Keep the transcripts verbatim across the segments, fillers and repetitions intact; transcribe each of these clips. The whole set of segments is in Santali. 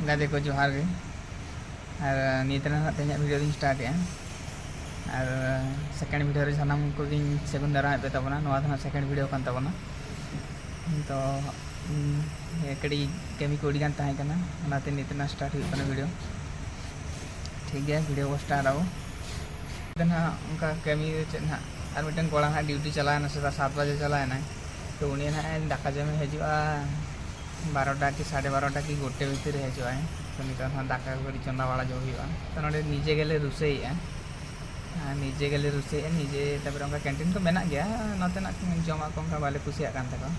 ᱜᱟᱛᱮ ᱠᱚ ᱡᱚᱦᱟᱨ ᱜᱮ᱾ ᱟᱨ ᱱᱤᱭᱟᱹ ᱛᱟᱭᱱᱚᱢ ᱦᱟᱸᱜ ᱛᱮᱦᱮᱧᱟᱜ ᱵᱷᱤᱰᱤᱭᱳ ᱫᱚᱧ ᱥᱴᱟᱨᱴᱮᱜᱼᱟ᱾ ᱟᱨ ᱥᱮᱠᱮᱱᱰ ᱵᱷᱤᱰᱤᱭᱳ ᱨᱮ ᱥᱟᱱᱟᱢ ᱠᱚᱜᱮᱧ ᱥᱟᱹᱜᱩᱱ ᱫᱟᱨᱟᱢᱮᱫ ᱯᱮ ᱛᱟᱵᱚᱱᱟ᱾ ᱱᱚᱣᱟ ᱫᱚ ᱦᱟᱸᱜ ᱥᱮᱠᱮᱱᱰ ᱵᱷᱤᱰᱤᱭᱳ ᱠᱟᱱ ᱛᱟᱵᱚᱱᱟ᱾ ᱛᱚ ᱩᱸ, ᱠᱟᱹᱴᱤᱡ ᱠᱟᱹᱢᱤ ᱠᱚ ᱟᱹᱰᱤᱜᱟᱱ ᱛᱟᱦᱮᱸ ᱠᱟᱱᱟ, ᱚᱱᱟᱛᱮ ᱱᱤᱛ ᱨᱮᱱᱟᱜ ᱥᱴᱟᱨᱴ ᱦᱩᱭᱩᱜ ᱠᱟᱱᱟ ᱵᱷᱤᱰᱤᱭᱳ᱾ ᱴᱷᱤᱠ ᱜᱮᱭᱟ, ᱵᱷᱤᱰᱤᱭᱳ ᱠᱚ ᱥᱴᱟᱨᱴ ᱟᱵᱚ᱾ ᱫᱚ ᱱᱟᱦᱟᱜ ᱚᱱᱠᱟ ᱠᱟᱹᱢᱤ ᱫᱚ ᱪᱮᱫ ᱱᱟᱦᱟᱜ, ᱟᱨ ᱢᱤᱫᱴᱮᱱ ᱠᱚᱲᱟ ᱱᱟᱦᱟᱜ ᱰᱤᱭᱩᱴᱤ ᱪᱟᱞᱟᱣᱮᱱᱟ, ᱥᱮᱛᱟᱜ ᱥᱟᱛ ᱵᱟᱡᱮ ᱪᱟᱞᱟᱣᱮᱱᱟᱭ᱾ ᱛᱚ ᱩᱱᱤ ᱱᱟᱦᱟᱜ ᱫᱟᱠᱟ ᱡᱚᱢᱮ ᱦᱤᱡᱩᱜᱼᱟ ᱵᱟᱨᱚᱴᱟ ᱠᱤ ᱥᱟᱲᱮ ᱵᱟᱨᱚᱴᱟ ᱠᱤ ᱜᱚᱴᱮ ᱵᱷᱤᱛᱤᱨ ᱨᱮ ᱦᱤᱡᱩᱜᱼᱟᱭ᱾ ᱛᱚ ᱱᱤᱛᱚᱜ ᱱᱟᱦᱟᱜ ᱫᱟᱠᱟ ᱠᱚ ᱠᱟᱹᱴᱤᱡ ᱪᱚᱸᱫᱟ ᱵᱟᱲᱟ ᱧᱚᱜ ᱦᱩᱭᱩᱜᱼᱟ᱾ ᱛᱚ ᱱᱚᱸᱰᱮ ᱱᱤᱡᱮ ᱜᱮᱞᱮ ᱨᱩᱥᱟᱹᱭᱮᱫᱼᱟ, ᱟᱨ ᱱᱤᱡᱮ ᱜᱮᱞᱮ ᱨᱩᱥᱟᱹᱭᱮᱫᱼᱟ ᱱᱤᱡᱮ᱾ ᱛᱟᱨᱯᱚᱨᱮ ᱚᱱᱠᱟ ᱠᱮᱱᱴᱤᱱ ᱠᱚ ᱢᱮᱱᱟᱜ ᱜᱮᱭᱟ, ᱱᱚᱛᱮᱱᱟᱜ ᱡᱚᱢᱟᱜ ᱠᱚ ᱚᱱᱠᱟ ᱵᱟᱞᱮ ᱠᱩᱥᱤᱭᱟᱜ ᱠᱟᱱ ᱛᱟᱠᱚᱣᱟ᱾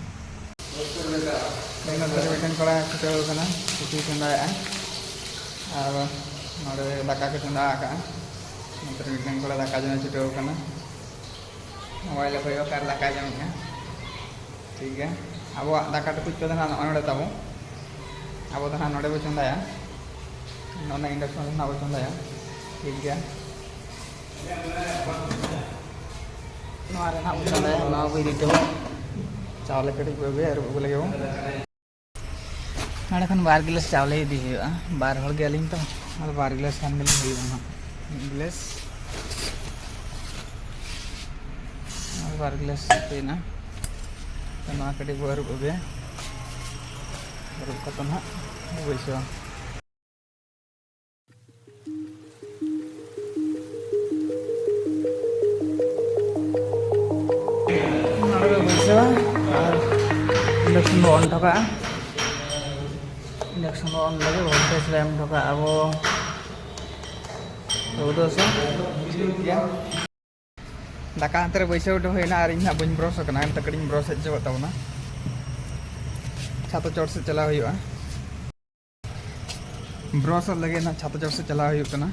ᱱᱚᱛᱮ ᱨᱮ ᱢᱤᱫᱴᱮᱱ ᱠᱚᱲᱟ ᱪᱷᱩᱴᱟᱹᱣ ᱟᱠᱟᱱᱟ, ᱩᱛᱩᱭ ᱪᱚᱸᱫᱟᱭᱮᱫᱼᱟ᱾ ᱟᱨ ᱱᱚᱰᱮ ᱫᱟᱠᱟ ᱠᱚ ᱪᱚᱸᱫᱟ ᱟᱠᱟᱫᱼᱟ᱾ ᱱᱚᱛᱮ ᱨᱮ ᱢᱤᱫᱴᱮᱱ ᱠᱚᱲᱟ ᱫᱟᱠᱟ ᱡᱚᱢᱮ ᱪᱷᱩᱴᱟᱹᱣ ᱟᱠᱟᱱᱟ᱾ ᱢᱳᱵᱟᱭᱤᱞᱮ ᱠᱚᱭᱚᱜ ᱟᱨ ᱫᱟᱠᱟᱭ ᱡᱚᱢᱮᱫᱼᱟ᱾ ᱴᱷᱤᱠ ᱜᱮᱭᱟ, ᱟᱵᱚᱣᱟᱜ ᱫᱟᱠᱟ ᱴᱩᱠᱩᱡ ᱠᱚᱫᱚ ᱱᱟᱦᱟᱜ ᱱᱚᱜᱼᱚᱭ ᱱᱚᱰᱮ ᱛᱟᱵᱚ᱾ ᱟᱵᱚ ᱫᱚ ᱱᱟᱦᱟᱜ ᱱᱚᱰᱮ ᱵᱚ ᱪᱚᱸᱫᱟᱭᱟ, ᱱᱚᱜᱼᱚ ᱱᱟ ᱤᱱᱰᱟᱠᱥᱚᱱ ᱨᱮ ᱱᱟᱦᱟᱜ ᱵᱚ ᱪᱚᱸᱫᱟᱭᱟ᱾ ᱴᱷᱤᱠ ᱜᱮᱭᱟ, ᱱᱚᱣᱟ ᱨᱮ ᱱᱟᱦᱟᱜ ᱵᱚ ᱪᱚᱸᱫᱟᱭᱟ, ᱱᱚᱣᱟ ᱵᱚ ᱤᱫᱤ ᱦᱚᱴᱚ ᱠᱟᱜᱼᱟ᱾ ᱪᱟᱣᱞᱮ ᱠᱟᱹᱴᱤᱡ ᱵᱚ ᱟᱹᱜᱩᱭᱟ, ᱟᱹᱨᱩᱵ ᱟᱹᱜᱩ ᱞᱮᱜᱮ ᱵᱚ᱾ ᱱᱚᱰᱮ ᱠᱷᱚᱱ ᱵᱟᱨ ᱜᱤᱞᱟᱹᱥ ᱪᱟᱣᱞᱮ ᱤᱫᱤ ᱦᱩᱭᱩᱜᱼᱟ, ᱵᱟᱨ ᱦᱚᱲ ᱜᱮᱭᱟᱞᱤᱧ ᱛᱚ, ᱟᱫᱚ ᱵᱟᱨ ᱜᱤᱞᱟᱹᱥ ᱠᱷᱟᱱ ᱜᱮᱞᱤᱧ ᱦᱩᱭᱩᱜᱼᱟ ᱦᱟᱸᱜ᱾ ᱢᱤᱫ ᱜᱤᱞᱟᱹᱥ, ᱟᱨ ᱵᱟᱨ ᱜᱤᱞᱟᱹᱥ ᱦᱩᱭᱱᱟ᱾ ᱛᱚ ᱱᱚᱣᱟ ᱠᱟᱹᱴᱤᱡ ᱵᱚ ᱟᱹᱨᱩᱵ ᱟᱹᱜᱩᱭᱟ, ᱟᱹᱨᱩᱵ ᱠᱟᱛᱮ ᱱᱟᱦᱟᱜ ᱵᱚ ᱵᱟᱹᱭᱥᱟᱹᱣᱟ᱾ ᱱᱚᱰᱮ ᱵᱚ ᱵᱟᱹᱭᱥᱟᱹᱣᱟ ᱟᱨ ᱤᱱᱰᱟᱠᱥᱚᱱ ᱵᱚ ᱚᱱ ᱦᱚᱴᱚ ᱠᱟᱜᱼᱟ᱾ ᱤᱱᱰᱟᱠᱥᱚᱱ ᱵᱚ ᱚᱱ ᱞᱮᱜᱮ, ᱵᱷᱳᱞᱴᱮᱡᱽ ᱞᱮ ᱮᱢ ᱦᱚᱴᱚ ᱠᱟᱜᱼᱟ ᱟᱵᱚ ᱪᱳᱫᱽᱫᱳᱥᱚ᱾ ᱴᱷᱤᱠ ᱜᱮᱭᱟ, ᱫᱟᱠᱟ ᱦᱟᱱᱛᱮ ᱨᱮ ᱵᱟᱹᱭᱥᱟᱹᱣ ᱦᱚᱴᱚ ᱦᱩᱭᱱᱟ ᱟᱨ ᱤᱧ ᱦᱟᱸᱜ ᱵᱟᱹᱧ ᱵᱨᱟᱥ ᱟᱠᱟᱱᱟ, ᱱᱤᱛᱚᱜ ᱠᱟᱹᱴᱤᱡ ᱤᱧ ᱵᱨᱟᱥ ᱦᱮᱡ ᱧᱚᱜᱚᱜ ᱛᱟᱵᱚᱱᱟ᱾ ᱪᱷᱟᱛ ᱪᱚᱴ ᱥᱮᱫ ᱪᱟᱞᱟᱣ ᱦᱩᱭᱩᱜᱼᱟ᱾ ᱵᱨᱟᱥᱚᱜ ᱞᱟᱹᱜᱤᱫ ᱱᱟᱜ ᱪᱷᱟᱛ ᱪᱚᱴ ᱥᱮᱫ ᱪᱟᱞᱟᱣ ᱦᱩᱭᱩᱜ ᱠᱟᱱᱟ᱾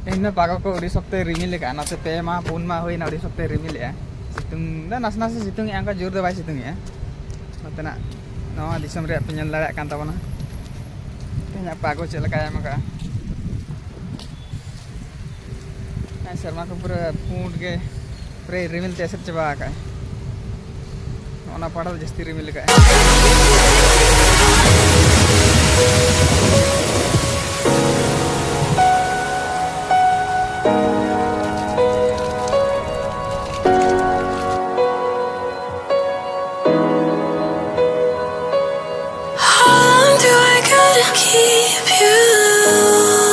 ᱛᱮᱦᱮᱧ ᱫᱚ ᱯᱟᱜᱚ ᱠᱚ ᱟᱹᱰᱤ ᱥᱚᱠᱛᱚᱭ ᱨᱤᱢᱤᱞ ᱟᱠᱟᱫᱼᱟ, ᱱᱚᱛᱮ ᱯᱮ ᱢᱟᱦᱟ ᱯᱩᱱ ᱢᱟᱦᱟ ᱦᱩᱭᱱᱟ ᱟᱹᱰᱤ ᱥᱚᱠᱛᱚᱭ ᱨᱤᱢᱤᱞᱮᱜᱼᱟ᱾ ᱥᱤᱛᱩᱝ ᱫᱚ ᱱᱟᱥᱮ ᱱᱟᱥᱮ ᱥᱤᱛᱩᱝ ᱮᱜᱼᱟ, ᱚᱱᱠᱟ ᱡᱳᱨ ᱫᱚ ᱵᱟᱭ ᱥᱤᱛᱩᱝ ᱮᱜᱼᱟ᱾ ᱱᱚᱛᱮᱱᱟᱜ ᱱᱚᱣᱟ ᱫᱤᱥᱚᱢ ᱨᱮᱭᱟᱜ ᱯᱮ ᱧᱮᱞ ᱫᱟᱲᱮᱭᱟᱜ ᱠᱟᱱ ᱛᱟᱵᱚᱱᱟ, ᱛᱮᱦᱮᱧᱟᱜ ᱯᱟᱜᱚ ᱪᱮᱫ ᱞᱮᱠᱟᱭ ᱮᱢ ᱟᱠᱟᱫᱼᱟ᱾ ᱟᱨ ᱥᱮᱨᱢᱟ ᱠᱚ ᱯᱩᱨᱟᱹ ᱯᱩᱸᱰ ᱜᱮ, ᱯᱩᱨᱟᱹ ᱨᱤᱢᱤᱞ ᱛᱮ ᱮᱥᱮᱫ ᱪᱟᱵᱟ ᱟᱠᱟᱫᱼᱟᱭ᱾ ᱚᱱᱟ ᱯᱟᱦᱴᱟ ᱫᱚ ᱡᱟᱹᱥᱛᱤ ᱨᱤᱢᱤᱞ ᱟᱠᱟᱫᱼᱟ᱾ How long do I gotta keep you?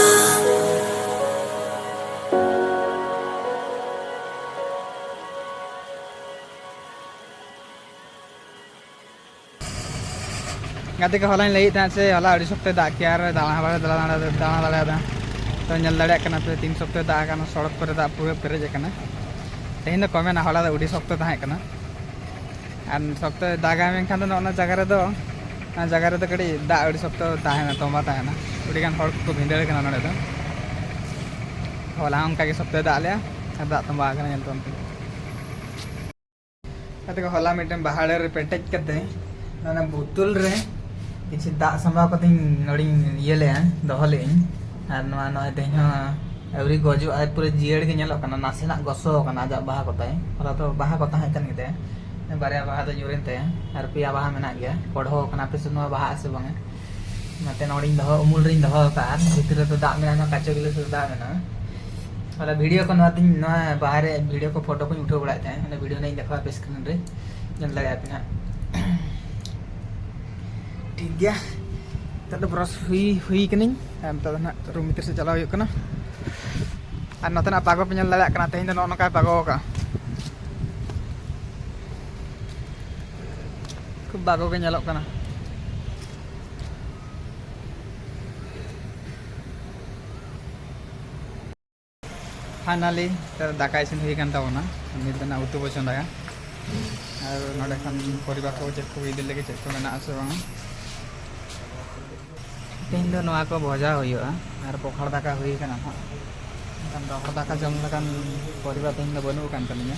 ᱜᱟᱛᱮ ᱠᱚ, ᱦᱚᱞᱟᱧ ᱞᱟᱹᱭᱮᱫ ᱛᱟᱦᱮᱸᱫ ᱥᱮ, ᱦᱚᱞᱟ ᱟᱹᱰᱤ ᱥᱚᱠᱛᱚᱭ ᱫᱟᱜ ᱠᱮᱜᱼᱟ ᱟᱨ ᱫᱟᱬᱟ ᱵᱟᱲᱟ ᱫᱟᱬᱟ ᱫᱟᱬᱟ ᱫᱟᱬᱟ ᱫᱟᱲᱮᱭᱟᱫᱟ᱾ ᱛᱚ, ᱧᱮᱞ ᱫᱟᱲᱮᱭᱟᱜ ᱠᱟᱱᱟ ᱯᱮ, ᱛᱤᱱ ᱥᱚᱠᱛᱚᱭ ᱫᱟᱜ ᱟᱠᱟᱱᱟ, ᱥᱚᱲᱚᱠ ᱠᱚᱨᱮ ᱫᱟᱜ ᱯᱩᱨᱟᱹ ᱯᱮᱨᱮᱡ ᱟᱠᱟᱱᱟ᱾ ᱛᱮᱦᱮᱧ ᱫᱚ ᱠᱚᱢᱮᱱᱟ, ᱦᱚᱞᱟ ᱫᱚ ᱟᱹᱰᱤ ᱥᱚᱠᱛᱚ ᱛᱟᱦᱮᱸ ᱠᱟᱱᱟ᱾ ᱟᱨ ᱥᱚᱠᱛᱚᱭ ᱫᱟᱜᱟ ᱢᱮᱱᱠᱷᱟᱱ ᱫᱚ ᱱᱚᱜᱼᱚ ᱱᱚᱣᱟ ᱡᱟᱭᱜᱟ ᱨᱮᱫᱚ, ᱚᱱᱟ ᱡᱟᱭᱜᱟ ᱨᱮᱫᱚ ᱠᱟᱹᱴᱤᱡ ᱫᱟᱜ ᱟᱹᱰᱤ ᱥᱚᱠᱛᱚ ᱛᱟᱦᱮᱱᱟ, ᱛᱚᱸᱵᱟ ᱛᱟᱦᱮᱱᱟ᱾ ᱟᱹᱰᱤᱜᱟᱱ ᱦᱚᱲ ᱠᱚᱠᱚ ᱵᱷᱤᱸᱫᱟᱹᱲ ᱠᱟᱱᱟ ᱱᱚᱰᱮ ᱫᱚ᱾ ᱦᱚᱞᱟ ᱦᱚᱸ ᱚᱱᱠᱟ ᱜᱮ ᱥᱚᱠᱛᱚᱭ ᱫᱟᱜ ᱞᱮᱜᱼᱟ ᱟᱨ ᱫᱟᱜ ᱛᱚᱸᱵᱟ ᱟᱠᱟᱱᱟ, ᱧᱮᱞ ᱛᱟᱵᱚᱱ ᱯᱮ᱾ ᱜᱟᱛᱮ ᱠᱚ, ᱦᱚᱞᱟ ᱢᱤᱫᱴᱮᱱ ᱵᱟᱦᱟ ᱰᱟᱹᱨ ᱨᱮ ᱯᱮᱴᱮᱡ ᱠᱟᱛᱮ, ᱚᱱᱟ ᱵᱳᱛᱚᱞ ᱨᱮ ᱠᱤᱪᱷᱩ ᱫᱟᱜ ᱥᱟᱢᱵᱟᱣ ᱠᱟᱛᱮᱧ ᱱᱚᱰᱮᱧ ᱤᱭᱟᱹ ᱞᱮᱜᱼᱟ, ᱫᱚᱦᱚ ᱞᱮᱜᱼᱟᱹᱧ᱾ ᱟᱨ ᱱᱚᱣᱟ ᱱᱚᱜᱼᱚᱭ ᱛᱮᱦᱮᱧ ᱦᱚᱸ ᱟᱹᱣᱨᱤ ᱜᱚᱡᱚᱜᱼᱟ, ᱯᱩᱨᱟᱹ ᱡᱤᱭᱟᱹᱲ ᱜᱮ ᱧᱮᱞᱚᱜ ᱠᱟᱱᱟ, ᱱᱟᱥᱮᱱᱟᱜ ᱜᱚᱥᱚ ᱟᱠᱟᱱᱟ ᱟᱡᱟᱜ ᱵᱟᱦᱟ ᱠᱚᱛᱟᱭ᱾ ᱦᱚᱞᱟ ᱫᱚ ᱵᱟᱦᱟ ᱠᱚ ᱛᱟᱦᱮᱸ ᱠᱟᱱ ᱜᱮᱛᱟᱭᱟ, ᱵᱟᱨᱭᱟ ᱵᱟᱦᱟ ᱫᱚ ᱧᱩᱨᱮᱱ ᱛᱟᱭᱟ, ᱟᱨ ᱯᱮᱭᱟ ᱵᱟᱦᱟ ᱢᱮᱱᱟᱜ ᱜᱮᱭᱟ᱾ ᱯᱚᱲᱦᱚ ᱠᱟᱱᱟ, ᱟᱯᱮ ᱥᱮᱫ ᱱᱚᱣᱟ ᱵᱟᱦᱟᱜᱼᱟ ᱥᱮ ᱵᱟᱝᱟ? ᱚᱱᱟᱛᱮ ᱱᱚᱰᱮᱧ ᱫᱚᱦᱚ, ᱩᱢᱩᱞ ᱨᱤᱧ ᱫᱚᱦᱚ ᱟᱠᱟᱫᱼᱟ, ᱟᱨ ᱵᱷᱤᱛᱤᱨ ᱨᱮᱫᱚ ᱫᱟᱜ ᱢᱮᱱᱟᱜᱼᱟ, ᱱᱚᱣᱟ ᱠᱟᱪᱚ ᱜᱤᱞᱟᱹᱥ ᱨᱮ ᱫᱟᱜ ᱢᱮᱱᱟᱜᱼᱟ᱾ ᱦᱚᱞᱟ ᱵᱷᱤᱰᱤᱭᱳ ᱠᱚ ᱱᱚᱣᱟ ᱛᱤᱧ, ᱱᱚᱣᱟ ᱵᱟᱦᱟ ᱨᱮ ᱵᱷᱤᱰᱤᱭᱳ ᱠᱚ, ᱯᱷᱳᱴᱳ ᱠᱚᱧ ᱩᱴᱷᱟᱹᱣ ᱵᱟᱲᱟᱭᱮᱫ ᱛᱟᱦᱮᱸᱫ, ᱚᱱᱟ ᱵᱷᱤᱰᱤᱭᱳ ᱱᱟᱜ ᱤᱧ ᱫᱮᱠᱷᱟᱣᱟ ᱟᱯᱮ ᱥᱠᱨᱤᱱ ᱨᱮ, ᱧᱮᱞ ᱫᱟᱲᱮᱭᱟᱜᱼᱟ ᱯᱮ ᱱᱟᱦᱟᱜ᱾ ᱴᱷᱤᱠ ᱜᱮᱭᱟ, ᱱᱤᱛᱚᱜ ᱫᱚ ᱵᱨᱟᱥ ᱦᱩᱭ, ᱦᱩᱭ ᱠᱟᱹᱱᱟᱹᱧ᱾ ᱟᱨ ᱱᱤᱛᱚᱜ ᱫᱚ ᱱᱟᱦᱟᱜ ᱨᱩᱢ ᱵᱷᱤᱛᱤᱨ ᱥᱮᱫ ᱪᱟᱞᱟᱣ ᱦᱩᱭᱩᱜ ᱠᱟᱱᱟ᱾ ᱟᱨ ᱱᱚᱛᱮᱱᱟᱜ ᱯᱟᱜᱚ ᱯᱮ ᱧᱮᱞ ᱫᱟᱲᱮᱭᱟᱜ ᱠᱟᱱᱟ, ᱛᱮᱦᱮᱧ ᱫᱚ ᱱᱚᱜᱼᱚ ᱱᱚᱝᱠᱟᱭ ᱯᱟᱜᱚ ᱟᱠᱟᱫᱼᱟ᱾ ᱠᱷᱩᱵ ᱵᱟᱜᱚ ᱜᱮ ᱧᱮᱞᱚᱜ ᱠᱟᱱᱟ᱾ ᱯᱷᱟᱭᱱᱟᱞᱤ ᱫᱟᱠᱟ ᱤᱥᱤᱱ ᱦᱩᱭ ᱟᱠᱟᱱ ᱛᱟᱵᱚᱱᱟ᱾ ᱱᱤᱛ ᱫᱚ ᱱᱟᱜ ᱩᱛᱩ ᱵᱚ ᱪᱚᱸᱫᱟᱭᱟ᱾ ᱟᱨ ᱱᱚᱰᱮ ᱠᱷᱚᱱ ᱯᱚᱨᱤᱵᱟᱨ ᱠᱚ ᱪᱮᱫ ᱠᱚ ᱤᱫᱤ ᱞᱟᱹᱜᱤᱫ, ᱪᱮᱫ ᱠᱚ ᱢᱮᱱᱟᱜᱼᱟ ᱥᱮ ᱵᱟᱝ᱾ ᱛᱮᱦᱮᱧ ᱫᱚ ᱱᱚᱣᱟ ᱠᱚ ᱵᱷᱚᱡᱟ ᱦᱩᱭᱩᱜᱼᱟ ᱟᱨ ᱯᱚᱠᱷᱟᱲ ᱫᱟᱠᱟ ᱦᱩᱭ ᱟᱠᱟᱱᱟ ᱱᱟᱦᱟᱜ᱾ ᱮᱱᱠᱷᱟᱱ ᱨᱚᱦᱚᱲ ᱫᱟᱠᱟ ᱡᱚᱢ ᱞᱮᱠᱟᱱ ᱯᱚᱨᱤᱵᱟᱨ ᱛᱮᱦᱮᱧ ᱫᱚ ᱵᱟᱹᱱᱩᱜ ᱟᱠᱟᱱ ᱛᱟᱹᱞᱤᱧᱟ᱾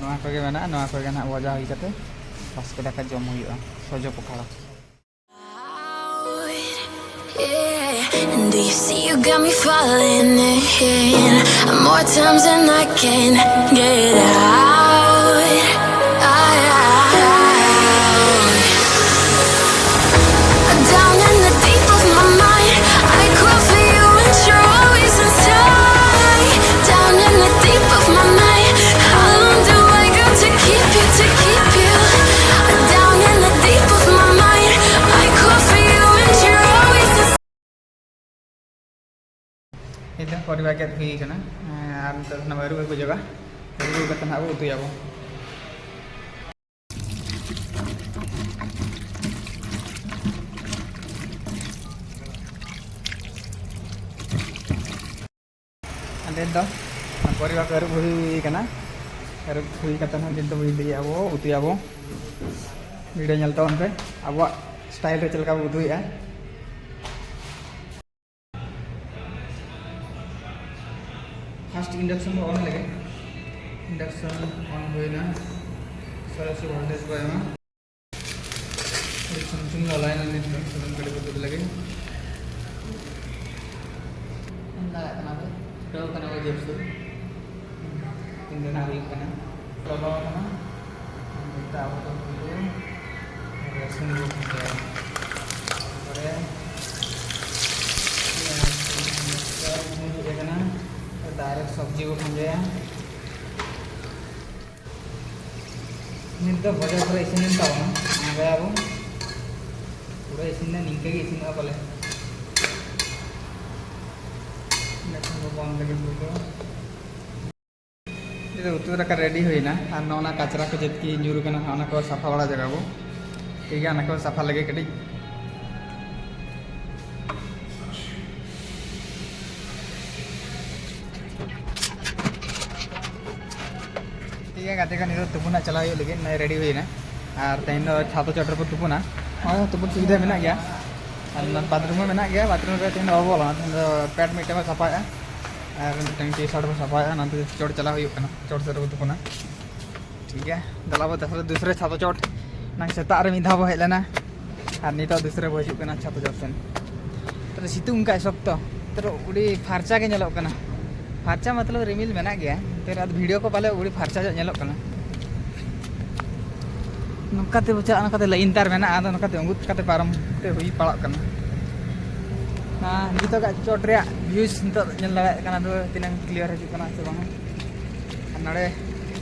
ᱱᱚᱣᱟ ᱠᱚᱜᱮ ᱢᱮᱱᱟᱜᱼᱟ, ᱱᱚᱣᱟ ᱠᱚᱜᱮ ᱱᱟᱦᱟᱜ ᱵᱷᱚᱡᱟ ᱦᱩᱭ ᱠᱟᱛᱮ ᱵᱟᱥᱠᱮ ᱫᱟᱠᱟ ᱡᱚᱢ ᱦᱩᱭᱩᱜᱼᱟ, ᱥᱚᱡᱚ ᱯᱚᱠᱷᱟᱲ᱾ Yeah, and do you see you got me falling in more times than I can get out? I, ᱜᱮᱫ ᱦᱩᱭ ᱠᱟᱱᱟ᱾ ᱦᱮᱸ, ᱟᱨ ᱱᱤᱛᱚᱜ ᱫᱚ ᱱᱟᱜ ᱟᱹᱨᱩᱵ ᱟᱹᱜᱩ ᱡᱚᱜᱟ, ᱟᱹᱨᱩᱵ ᱟᱹᱜᱩ ᱠᱟᱛᱮ ᱱᱟᱜ ᱵᱚ ᱩᱛᱩᱭᱟᱵᱚ᱾ ᱟᱨ ᱱᱤᱛ ᱫᱚ ᱯᱚᱨᱤᱵᱟ ᱠᱚ ᱟᱹᱨᱩᱵ ᱦᱩᱭ ᱠᱟᱱᱟ᱾ ᱟᱹᱨᱩᱵ ᱦᱩᱭ ᱠᱟᱛᱮ ᱱᱟᱜ ᱱᱤᱛ ᱫᱚ ᱵᱚ ᱤᱫᱤᱭᱟᱵᱚ, ᱩᱛᱩᱭᱟᱵᱚ᱾ ᱵᱷᱤᱰᱤᱭᱳ ᱧᱮᱞ ᱛᱟᱵᱚᱱ ᱯᱮ, ᱟᱵᱚᱣᱟᱜ ᱥᱴᱟᱭᱤᱞ ᱨᱮ ᱪᱮᱫ ᱞᱮᱠᱟ ᱵᱚ ᱩᱛᱩᱭᱮᱫᱼᱟ᱾ ᱯᱷᱟᱥᱴ ᱤᱱᱰᱟᱠᱥᱚᱱ ᱵᱚ ᱚᱱ ᱞᱮᱜᱮ᱾ ᱤᱱᱰᱟᱠᱥᱚᱱ ᱚᱱ ᱦᱩᱭᱱᱟ, ᱥᱚᱨᱟᱥᱚᱨᱤ ᱵᱷᱳᱞᱴᱮᱡᱽ ᱵᱚ ᱮᱢᱟ᱾ ᱟᱹᱰᱤ ᱥᱩᱱ ᱥᱩᱱ ᱞᱚᱞᱚᱭᱮᱱᱟ, ᱱᱤᱛ ᱫᱚ ᱥᱩᱱᱩᱢ ᱠᱟᱹᱴᱤᱡ ᱵᱚ ᱫᱩᱞ ᱞᱮᱜᱮ᱾ ᱧᱮᱞ ᱫᱟᱲᱮᱭᱟᱜ ᱠᱟᱱᱟ ᱯᱮ, ᱯᱷᱩᱴᱟᱹᱣ ᱠᱟᱱᱟ ᱵᱚ ᱡᱳᱨᱥᱳᱨ᱾ ᱛᱤᱱ ᱨᱮᱱᱟᱜ ᱦᱩᱭᱩᱜ ᱠᱟᱱᱟ, ᱞᱚᱞᱚ ᱟᱠᱟᱱᱟ᱾ ᱱᱤᱛᱚᱜ ᱟᱵᱚ ᱫᱚ ᱯᱩᱭᱞᱩ ᱨᱟᱹᱥᱩᱱ ᱵᱚ ᱠᱷᱟᱸᱡᱚᱭᱟ᱾ ᱛᱟᱨᱯᱚᱨᱮ ᱯᱮᱸᱭᱟᱡᱽ ᱠᱚ ᱵᱷᱩᱸᱡ ᱦᱮᱡ ᱟᱠᱟᱱᱟ᱾ ᱰᱟᱭᱨᱮᱠᱴ ᱥᱚᱵᱽᱡᱤ ᱵᱚ ᱠᱷᱟᱸᱡᱚᱭᱟ᱾ ᱱᱤᱛ ᱫᱚ ᱵᱷᱚᱡᱟ ᱯᱩᱨᱟᱹ ᱤᱥᱤᱱ ᱮᱱ ᱛᱟᱵᱚᱱᱟ᱾ ᱟᱬᱜᱚᱭᱟᱵᱚᱱ᱾ ᱯᱩᱨᱟᱹ ᱤᱥᱤᱱ ᱮᱱᱟ, ᱱᱤᱝᱠᱟᱹ ᱜᱮ ᱤᱥᱤᱱᱚᱜᱼᱟ ᱯᱟᱞᱮ᱾ ᱤᱱᱟᱹ ᱠᱷᱟᱱ ᱫᱚ ᱵᱚᱱᱫᱽ ᱞᱟᱹᱜᱤᱫ ᱵᱚᱱ ᱫᱚ᱾ ᱱᱤᱛ ᱫᱚ ᱩᱛᱩ ᱫᱟᱠᱟ ᱨᱮᱰᱤ ᱦᱩᱭᱱᱟ᱾ ᱟᱨ ᱱᱚᱜᱼᱚ ᱱᱟ ᱠᱟᱪᱨᱟ ᱠᱚ ᱡᱮᱛᱠᱤ ᱧᱩᱨ ᱠᱟᱱᱟ, ᱚᱱᱟ ᱠᱚ ᱥᱟᱯᱷᱟ ᱵᱟᱲᱟ ᱡᱟᱜᱟᱵᱚ᱾ ᱴᱷᱤᱠ ᱜᱮᱭᱟ, ᱚᱱᱟ ᱠᱚ ᱥᱟᱯᱷᱟ ᱞᱟᱹᱜᱤᱫ ᱠᱟᱹᱴᱤᱡ᱾ ᱴᱷᱤᱠ ᱜᱮᱭᱟ ᱜᱟᱛᱮ ᱠᱚ, ᱱᱤᱛᱚᱜ ᱛᱩᱯᱩᱱᱟᱜ ᱪᱟᱞᱟᱣ ᱦᱩᱭᱩᱜ ᱞᱟᱹᱜᱤᱫ, ᱱᱚᱜᱼᱚᱭ ᱨᱮᱰᱤ ᱦᱩᱭᱱᱟ᱾ ᱟᱨ ᱛᱮᱦᱮᱧ ᱫᱚ ᱪᱷᱟᱛᱚ ᱪᱚᱴ ᱨᱮᱵᱚ ᱛᱩᱯᱩᱱᱟ᱾ ᱱᱚᱜᱼᱚᱭ ᱛᱩᱯᱩᱱ ᱥᱩᱵᱤᱫᱷᱟ ᱢᱮᱱᱟᱜ ᱜᱮᱭᱟ, ᱟᱨ ᱚᱱᱟ ᱵᱟᱛᱷᱨᱩᱢ ᱦᱚᱸ ᱢᱮᱱᱟᱜ ᱜᱮᱭᱟ᱾ ᱵᱟᱛᱷᱨᱩᱢ ᱨᱮ ᱛᱮᱦᱮᱧ ᱫᱚ ᱵᱟᱵᱚ ᱵᱚᱞᱚᱱᱟ, ᱛᱮᱦᱮᱧ ᱫᱚ ᱯᱮᱰ ᱢᱤᱫᱴᱮᱱ ᱵᱚ ᱥᱟᱯᱷᱟᱭᱟ ᱟᱨ ᱢᱤᱫᱴᱮᱱ ᱴᱤ ᱥᱟᱨᱴ ᱵᱚ ᱥᱟᱯᱷᱟᱭᱟ᱾ ᱚᱱᱟᱛᱮ ᱪᱚᱴ ᱪᱟᱞᱟᱣ ᱦᱩᱭᱩᱜ ᱠᱟᱱᱟ, ᱪᱚᱴ ᱥᱮᱫ ᱨᱮᱵᱚ ᱛᱩᱯᱩᱱᱟ᱾ ᱴᱷᱤᱠ ᱜᱮᱭᱟ, ᱫᱮᱞᱟ ᱵᱚ ᱛᱟᱦᱚᱞᱮ ᱫᱩᱥᱨᱟᱹ ᱪᱷᱟᱛᱚ ᱪᱚᱴ᱾ ᱮᱱᱟᱝ ᱥᱮᱛᱟᱜ ᱨᱮ ᱢᱤᱫ ᱫᱷᱟᱣ ᱵᱚ ᱦᱮᱡ ᱞᱮᱱᱟ, ᱟᱨ ᱱᱤᱛᱚᱜ ᱫᱩᱥᱨᱟᱹ ᱵᱚ ᱦᱤᱡᱩᱜ ᱠᱟᱱᱟ ᱪᱷᱟᱛᱚ ᱪᱚᱴ ᱥᱮᱱ᱾ ᱛᱚᱵᱮ ᱥᱤᱛᱩᱝ ᱠᱟᱜ ᱥᱚᱠᱛᱚ, ᱛᱚᱵᱮ ᱟᱹᱰᱤ ᱯᱷᱟᱨᱪᱟ ᱜᱮ ᱧᱮᱞᱚᱜ ᱠᱟᱱᱟ᱾ ᱯᱷᱟᱨᱪᱟ ᱢᱚᱛᱞᱚᱵ ᱨᱤᱢᱤᱞ ᱢᱮᱱᱟᱜ ᱜᱮᱭᱟ, ᱛᱚᱵᱮ ᱟᱫᱚ ᱵᱷᱤᱰᱤᱭᱳ ᱠᱚ ᱯᱟᱞᱮ ᱟᱹᱰᱤ ᱯᱷᱟᱨᱪᱟ ᱧᱚᱜ ᱧᱮᱞᱚᱜ ᱠᱟᱱᱟ᱾ ᱱᱚᱝᱠᱟ ᱛᱮ ᱵᱚ ᱪᱟᱞᱟᱜᱼᱟ, ᱱᱚᱝᱠᱟ ᱛᱮ ᱞᱟᱭᱤᱱ ᱛᱟᱨ ᱢᱮᱱᱟᱜᱼᱟ, ᱟᱫᱚ ᱱᱚᱝᱠᱟ ᱛᱮ ᱩᱸᱜᱩᱫ ᱠᱟᱛᱮ ᱯᱟᱨᱚᱢ ᱛᱮ ᱦᱩᱭ ᱯᱟᱲᱟᱜ ᱠᱟᱱᱟ᱾ ᱟᱨ ᱱᱤᱛᱚᱜᱟᱜ ᱪᱚᱴ ᱨᱮᱭᱟᱜ ᱵᱷᱤᱭᱩᱡᱽ ᱱᱤᱛᱚᱜ ᱧᱮᱞ ᱫᱟᱲᱮᱭᱟᱜ ᱠᱟᱱᱟ ᱯᱮ, ᱛᱤᱱᱟᱹᱝ ᱠᱞᱤᱭᱟᱨ ᱦᱤᱡᱩᱜ ᱠᱟᱱᱟ ᱥᱮ ᱵᱟᱝ᱾ ᱟᱨ ᱱᱚᱰᱮ,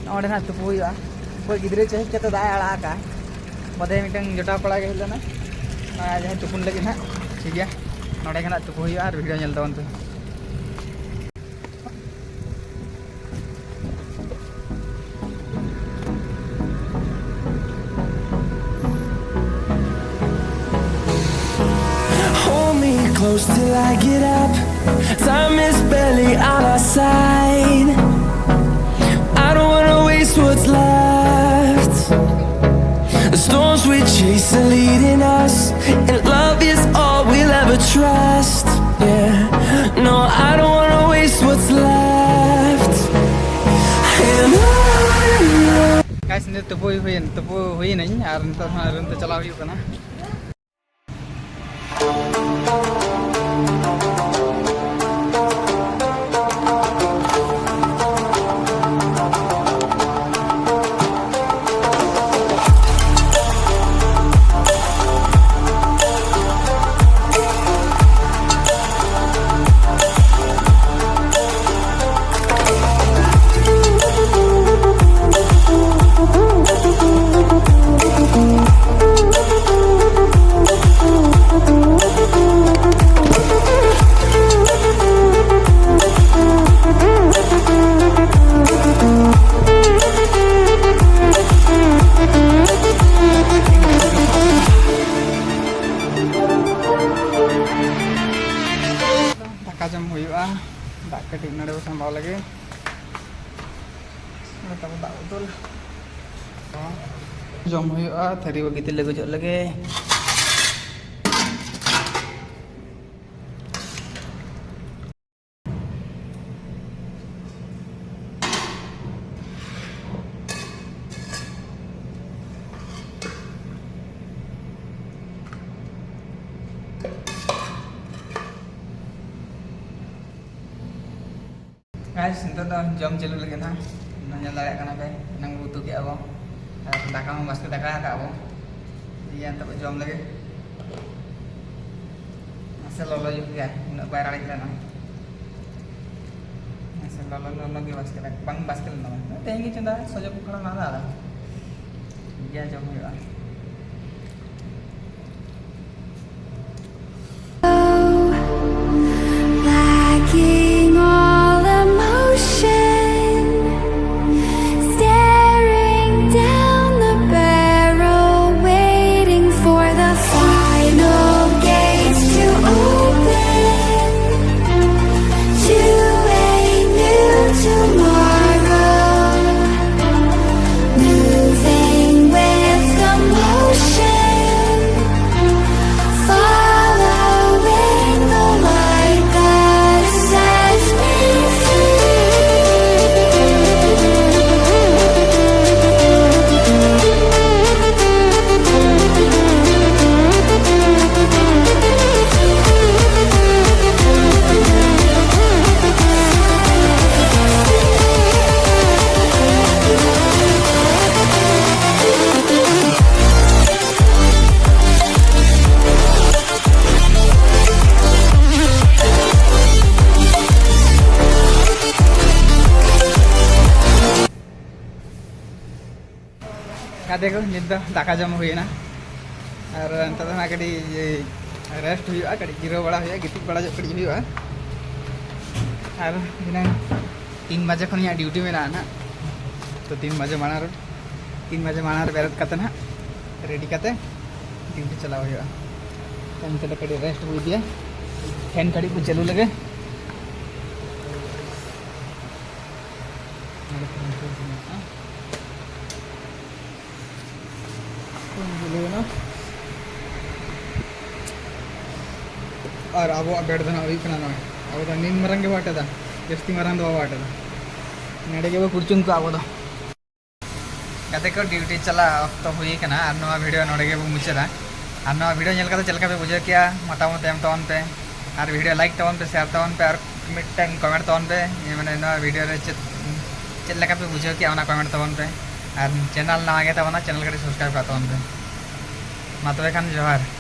ᱱᱚᱰᱮ ᱱᱟᱜ ᱛᱩᱯᱩ ᱦᱩᱭᱩᱜᱼᱟ᱾ ᱚᱠᱚᱭ ᱜᱤᱫᱽᱨᱟᱹ ᱪᱮ ᱦᱮᱡ ᱠᱟᱛᱮ ᱫᱟᱜ ᱮ ᱟᱲᱟᱜ ᱟᱠᱟᱫ, ᱵᱟᱫᱮ ᱢᱤᱫᱴᱟᱝ ᱡᱚᱴᱟᱣ ᱠᱚᱲᱟ ᱜᱮ ᱦᱮᱡ ᱞᱮᱱᱟ, ᱟᱨ ᱡᱟᱦᱟᱸᱭ ᱛᱩᱯᱩᱱ ᱞᱟᱹᱜᱤᱫ ᱱᱟᱜ᱾ ᱴᱷᱤᱠ ᱜᱮᱭᱟ, ᱱᱚᱰᱮ ᱜᱮ ᱱᱟᱜ ᱛᱩᱯᱩ ᱦᱩᱭᱩᱜᱼᱟ ᱟᱨ ᱵᱷᱤᱰᱤᱭᱳ ᱧᱮᱞ ᱛᱟᱵᱚᱱ ᱯᱮ᱾ Close till I get up. Time is barely on our side. I don't wanna waste what's left. The storms we chase are leading us, and love is all we'll ever trust. Yeah, no, I don't wanna waste what's left. And on. Guys, ᱱᱤᱛ ᱛᱩᱯᱩ ᱦᱩᱭᱮᱱ, ᱛᱩᱯᱩ ᱦᱩᱭᱮᱱᱟᱹᱧ ᱟᱨ ᱱᱤᱛᱚᱜ ᱦᱟᱸᱜ ᱨᱩᱢ ᱛᱮ ᱪᱟᱞᱟᱣ ᱦᱩᱭᱩᱜ ᱠᱟᱱᱟ᱾ ᱫᱟᱠᱟ ᱡᱚᱢ ᱦᱩᱭᱩᱜᱼᱟ᱾ ᱫᱟᱜ ᱠᱟᱹᱴᱤᱡ ᱱᱚᱰᱮ ᱵᱚ ᱥᱟᱢᱵᱟᱣ ᱞᱮᱜᱮ᱾ ᱱᱚᱰᱮ ᱛᱟᱵᱚ ᱫᱟᱜ ᱵᱚᱛᱚᱞ᱾ ᱡᱚᱢ ᱦᱩᱭᱩᱜᱼᱟ, ᱛᱷᱟᱹᱨᱤ ᱵᱟᱹᱜᱤ ᱛᱮ ᱞᱟᱹᱜᱩᱡᱚᱜ ᱞᱮᱜᱮ᱾ Guys, ᱱᱤᱛᱚᱜ ᱫᱚ ᱡᱚᱢ ᱪᱟᱹᱞᱩ ᱞᱟᱹᱜᱤᱫ ᱦᱟᱸᱜ᱾ ᱱᱚᱣᱟ ᱧᱮᱞ ᱫᱟᱲᱮᱭᱟᱜ ᱠᱟᱱᱟ ᱯᱮ, ᱮᱱᱟᱝ ᱵᱚ ᱩᱛᱩ ᱠᱮᱜᱼᱟ ᱵᱚ᱾ ᱟᱨ ᱫᱟᱠᱟ ᱦᱚᱸ ᱵᱟᱥᱠᱮ ᱫᱟᱠᱟ ᱟᱠᱟᱫ ᱵᱚ᱾ ᱤᱭᱟᱹ, ᱱᱤᱛᱚᱜ ᱵᱚ ᱡᱚᱢ ᱞᱮᱜᱮ᱾ ᱱᱟᱥᱮ ᱞᱚᱞᱚ ᱧᱚᱜ ᱜᱮᱭᱟ, ᱩᱱᱟᱹᱜ ᱵᱟᱭ ᱨᱟᱲᱮᱡ ᱞᱮᱱᱟ᱾ ᱱᱟᱥᱮ ᱞᱚᱞᱚ ᱞᱚᱞᱚ ᱜᱮ ᱵᱟᱥᱠᱮ ᱫᱟᱠᱟ, ᱵᱟᱝ ᱵᱟᱥᱠᱮ ᱞᱮᱱᱟ᱾ ᱛᱮᱦᱮᱧ ᱜᱮ ᱪᱚᱸᱫᱟ, ᱥᱚᱡᱚ ᱯᱚᱠᱚᱲᱟ ᱱᱟᱣᱟ ᱫᱚ᱾ ᱴᱷᱤᱠ ᱜᱮᱭᱟ, ᱡᱚᱢ ᱦᱩᱭᱩᱜᱼᱟ᱾ Lacking all emotion, staring down the barrel, waiting for the final gates to open. ᱜᱟᱛᱮ ᱠᱚ, ᱱᱤᱛ ᱫᱚ ᱫᱟᱠᱟ ᱡᱚᱢ ᱦᱩᱭᱮᱱᱟ᱾ ᱟᱨ ᱱᱤᱛᱚᱜ ᱫᱚ ᱦᱟᱸᱜ ᱠᱟᱹᱴᱤᱡ rest ᱦᱩᱭᱩᱜᱼᱟ, ᱠᱟᱹᱴᱤᱡ ᱡᱤᱨᱟᱹᱣ ᱵᱟᱲᱟ ᱦᱩᱭᱩᱜᱼᱟ, ᱜᱤᱛᱤᱡ ᱵᱟᱲᱟ ᱧᱚᱜ ᱠᱟᱹᱴᱤᱡ ᱦᱩᱭᱩᱜᱼᱟ᱾ ᱟᱨ ᱫᱷᱤᱱᱟᱹᱝ ᱛᱤᱱ ᱵᱟᱡᱮ ᱠᱷᱚᱱ ᱤᱧᱟᱹᱜ duty ᱢᱮᱱᱟᱜᱼᱟ ᱱᱟᱦᱟᱜ᱾ ᱛᱚ ᱛᱤᱱ ᱵᱟᱡᱮ ᱢᱟᱲᱟᱝ ᱨᱮ, ᱛᱤᱱ ᱵᱟᱡᱮ ᱢᱟᱲᱟᱝ ᱨᱮ ᱵᱮᱨᱮᱫ ᱠᱟᱛᱮ ᱱᱟᱦᱟᱜ ready ᱠᱟᱛᱮ duty ᱪᱟᱞᱟᱣ ᱦᱩᱭᱩᱜᱼᱟ᱾ ᱛᱚ ᱱᱤᱛᱚᱜ ᱫᱚ ᱠᱟᱹᱴᱤᱡ rest ᱵᱚ ᱤᱫᱤᱭᱟ, fan ᱠᱟᱹᱴᱤᱡ ᱵᱚ ᱪᱟᱹᱞᱩ ᱞᱮᱜᱮ᱾ ᱟᱨ ᱟᱵᱚᱣᱟᱜ bed ᱫᱚ ᱱᱟᱜ ᱦᱩᱭᱩᱜ ᱠᱟᱱᱟ ᱱᱚᱜᱼᱚᱭ, ᱟᱵᱚ ᱫᱚ ᱱᱤᱱ ᱢᱟᱨᱟᱝ ᱜᱮᱵᱚ ᱟᱴᱮᱫᱟ, ᱡᱟᱹᱥᱛᱤ ᱢᱟᱨᱟᱝ ᱫᱚ ᱵᱟᱵᱚ ᱟᱴᱮᱫᱟ, ᱱᱚᱰᱮ ᱜᱮᱵᱚ ᱠᱩᱲᱪᱩᱝ ᱠᱚᱜᱼᱟ ᱟᱵᱚ ᱫᱚ᱾ ᱜᱟᱛᱮ ᱠᱚ, duty ᱪᱟᱞᱟᱜ ᱚᱠᱛᱚ ᱦᱩᱭ ᱟᱠᱟᱱᱟ ᱟᱨ ᱱᱚᱣᱟ video ᱱᱚᱰᱮ ᱜᱮᱵᱚ ᱢᱩᱪᱟᱹᱫᱟ᱾ ᱟᱨ ᱱᱚᱣᱟ video ᱧᱮᱞ ᱠᱟᱛᱮ ᱪᱮᱫ ᱞᱮᱠᱟ ᱯᱮ ᱵᱩᱡᱷᱟᱹᱣ ᱠᱮᱜᱼᱟ, ᱢᱚᱛᱟᱢᱚᱛ ᱮᱢ ᱛᱟᱵᱚᱱ ᱯᱮ᱾ ᱟᱨ video like ᱛᱟᱵᱚᱱ ᱯᱮ, share ᱛᱟᱵᱚᱱ ᱯᱮ, ᱟᱨ ᱢᱤᱫᱴᱟᱝ comment ᱛᱟᱵᱚᱱ ᱯᱮ, ᱡᱮ ᱢᱟᱱᱮ ᱱᱚᱣᱟ video ᱨᱮ ᱪᱮᱫ, ᱪᱮᱫ ᱞᱮᱠᱟ ᱯᱮ ᱵᱩᱡᱷᱟᱹᱣ ᱠᱮᱜᱼᱟ, ᱚᱱᱟ comment ᱛᱟᱵᱚᱱ ᱯᱮ᱾ ᱟᱨ channel ᱱᱟᱣᱟ ᱜᱮ ᱛᱟᱵᱚᱱᱟ, channel ᱠᱟᱹᱴᱤᱡ subscribe ᱠᱟᱜ ᱛᱟᱵᱚᱱ ᱯᱮ᱾ ᱢᱟ ᱛᱚᱵᱮ ᱠᱷᱟᱱ ᱡᱚᱦᱟᱨ᱾